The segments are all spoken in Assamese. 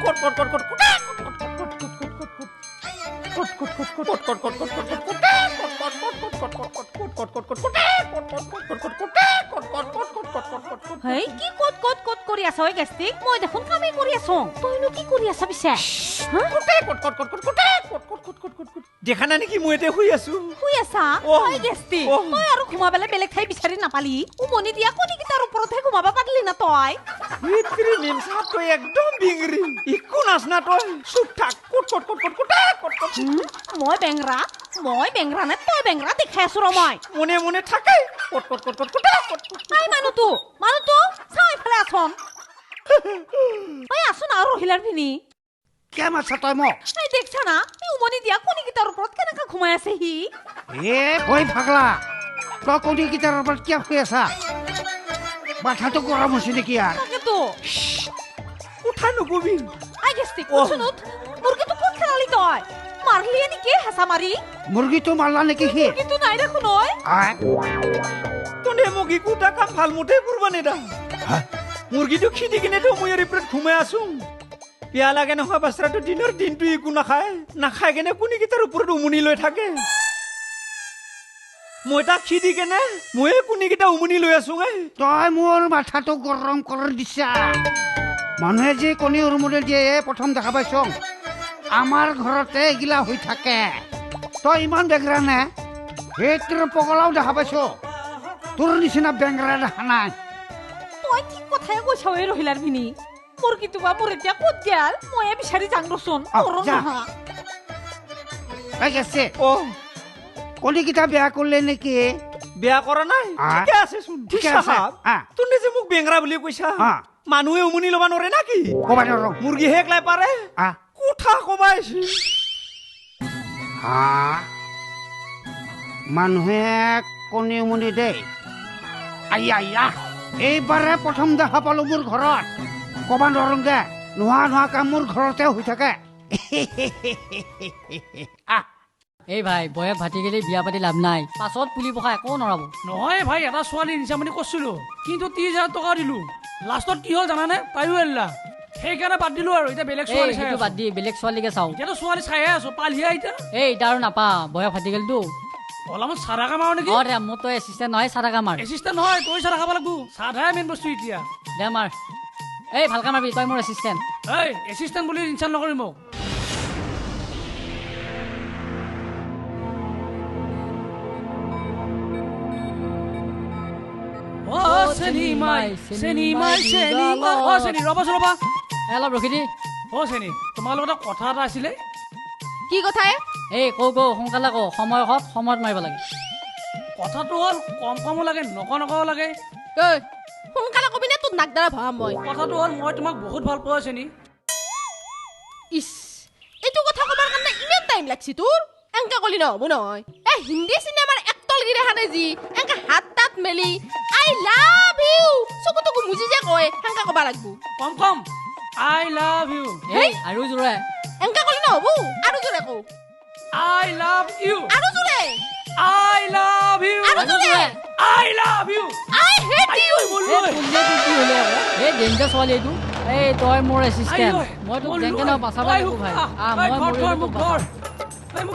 কট কট কট কট কট কট কট কট কট হেই কি কত কত কত কৰি আছ ঐ গেষ্টিক? মই দেখোন কামেই কৰি আছো, তইনো কি কৰি আছ পিছে? দেখা নাই নেকি মই এতিয়া শুই আছো। শুই আছা ঐ গেষ্টিক? তই আৰু ঘুমাবলে বেলেগ ঠাই বিচাৰি নাপালি? উমনি দিয়া কণীকেইটাৰ ওপৰতহে ঘুমাব পাৰিলি না তই? তই একদম বিংৰি, একো নাচনা তই, চুপ থাক। কট কট কট কট কট কট। মই বেংৰা? মই বেংৰা নে তই বেংৰা? দেখাই আছো ৰ মই। মনে মনে থাকে। কট কট কট কট কট। এই মানুহটো, মানুহটো চাওঁ এইফালে আছোন। ঐ আছোন আৰু ৰহিলাৰ ভিনি। কিয় মাৰছা তই মোক? এই দেখছা না, এই উমনি দিয়া কণীকেইটাৰ ওপৰত কেনেকৈ ঘুমাই আছে সি। এ ঐ পাগলা, তই কণীকেইটাৰ ওপৰত কিয় শুই আছা? মাথাটো গৰম হৈছে নেকি আৰু? তাকেতো। কথা নকবি। I গেষ্টিক, উঠচোন উঠ। মুৰ্গীটো ক'ত খেলালি তই? মাৰলিয়ে নেকি হেঁচা মাৰি? মুৰ্গীটো মাৰলা নেকি সি? মুৰ্গীটো নাই দেখোন ঐ। তনে মোক একোটা কাম ভাল মতে কৰবা নেদা। মুৰ্গীটো খেদি কিনেতো মই ইয়াৰ ওপৰত ঘুমাই আছো। বেয়া লাগে নহয়, বাচ্চাটো দিনৰ দিনটো একো নাখায়, নাখাই কেনে কোণীকেইটাৰ ওপৰত উমনি লৈ থাকে। মই তাক খেদি কেনে ময়ে কোণীকেইটা উমনি লৈ আছো। তই মোৰ মাথাটো গৰম কৰি দিছা। মানুহে যে কণী উমনি দিয়ে প্ৰথম দেখা পাইছ। আমাৰ ঘৰতে এইগিলা হৈ থাকে। তই ইমান বেংৰা নে? সেইটোৰ পগলাও দেখা পাইছ, তোৰ নিচিনা বেংৰা দেখা নাই। তই ঠিক কথাই কৈছ ঐ ৰহিলাৰ ভিনি। মুৰ্গীটো বা মোৰ এতিয়া ক'ত গেল? ময়ে বিচাৰি যাং ৰচোন। কণীকেইটা বেয়া কৰিলে নেকি? বেয়া কৰা নাই, ঠিকে আছে চোন। ঠিকে আছে। তুমি যে মোক বেংৰা বুলি কৈছা, মানুহে উমনি ল'ব নোৱাৰে নাকি? ক'বা নোৱাৰো। মুৰ্গীহে একলাই পাৰে? কথা কবাইছি। হা, মানুহে কণী উমনি দেই। আইয়া, এইবাৰে প্ৰথম দেখা পালো মোৰ ঘৰত। ক'বা নোৱাৰো দে, নোহোৱা নোহোৱা কাম মোৰ ঘৰতে হৈ থাকে। এই ভাই, বয়স ভাটি গেলে বিয়া পাতি লাভ নাই, পাছত পুলি পখা একো নৰাব। নহয় ভাই, এটা ছোৱালী নিচামণি কৰিছিলো, কিন্তু 30,000 টকা দিলো। লাষ্টত কি হ'ল জানানে? তাইও এৰিলা, সেইকাৰণে বাদ দিলো আৰু। এতিয়া বেলেগ ছোৱালী চাই বাদ দি বেলেগ ছোৱালীকে চাওঁ। এতিয়াতো ছোৱালী চাইহে আছো, পালিহে এতিয়া। এই এতিয়া আৰু নাপা, বয়স ফাটি গ'লতো। অলপমান চাদা কাম আৰু নেকি? অ দে, মোৰ তই এছিষ্টেণ্ট নহয়, চাদা কাম আৰু। এছিষ্টেণ্ট নহয়, তই চাদা খাব লাগিব। চাদাই মেইন বস্তু এতিয়া। দে মাৰ। এই ভালকে মাৰবি, তই মোৰ এছিষ্টেণ্ট। এই এছিষ্টেণ্ট বুলি ইনচাল্ট নকৰি মোক। অ চেনি মাই, চেনি মাই, চেনি মাই। অ চেনি, ৰ'বাচোন ৰ'বা। অলপ ৰখি দি। অ চেনি, তোমাৰ লগত কথা এটা আছিলে। কি কথা? এই কৌ কৌ, সোনকালে কৌ, সময় হত সময়ত মাৰিব লাগে। কথাটো হ'ল কম কমো লাগে, নক নকও লাগে। ঐ সোনকালে কবি নে তোৰ নাকদাৰা ভৰাম মই? কথাটো হ'ল মই তোমাক বহুত ভাল পাওঁ চেনি। ইছ, এইটো কথা কবাৰ কাৰণে ইমান টাইম লাগছি তোৰ? এনকে কলি নহ'ব নহয়। এই হিন্দী চিনেমাৰ একটলগিৰাখানে যি এনকে হাত তাত মেলি I love you চকু টকু মুজি যে কয়, সেনকে কবা লাগব। কম কম I love you. এই আৰু জোৰে। এনকে কলি নহ'ব, আৰু জোৰে কও। I love you. আৰু জোৰে। I love you. আৰু জোৰে। I love you. I hate you. এই ডেঞ্জাৰ ছোৱালী এইটো। এই তই মোৰ এছিষ্টেণ্ট, মই তোক যেনকে নহওক বাচাব লাগিব ভাই। মই মোক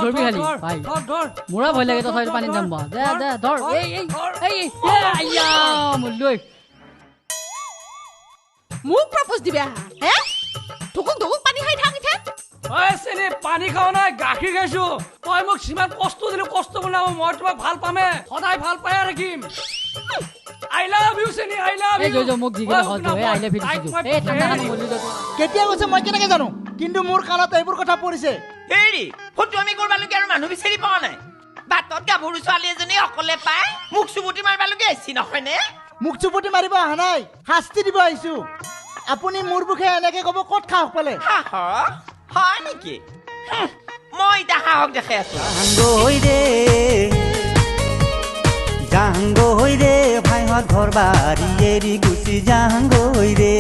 ধৰবি খালি ভাই, মোৰা ভয় লাগে তই পানীত যাম বা। দে দে ধৰ। এই এই এই আইয়া মৰলো। মোক প্ৰপ'জ দিবে আহা হে? ধুকুক ধুকুক পানী খাই থাক ইথেন। ঐ চেনি, পানী খাওঁ নাই, গাখীৰ খাইছো। তই মোক যিমান কষ্ট দিলি কষ্ট বনাব, মই তোমাক ভাল পামে, সদায় ভাল পায়ে থাকিম। I love you চেনি, I love you. এই মোক যি গেলে I love you দিছো। এই ঠাণ্ডা খানা মৰলি। কেতিয়া কৈছে মই কেনেকে জানো, কিন্তু মোৰ কাণত এইবোৰ কথা পৰিছে। হেৰি ফটো আমি কৰবালৈকে আৰু মানুহ বিচাৰি পোৱা নাই। বাটত গাভৰু ছোৱালী এজনী অকলে পাই মোক চুবুটি মাৰিবালৈকে আহিছি নহয়নে? মোক চুবুটি মাৰিব অহা নাই, শাস্তি দিব আহিছো। আপুনি মোৰ বিষয়ে এনেকে ক'ব ক'ত সাহস পালে? সাহস হয় নেকি? মই এতিয়া সাহস দেখাই আছো। যাংগৈ ৰে ভাইহঁত, ঘৰ বাৰী এৰি গুচি যাংগৈ ৰে।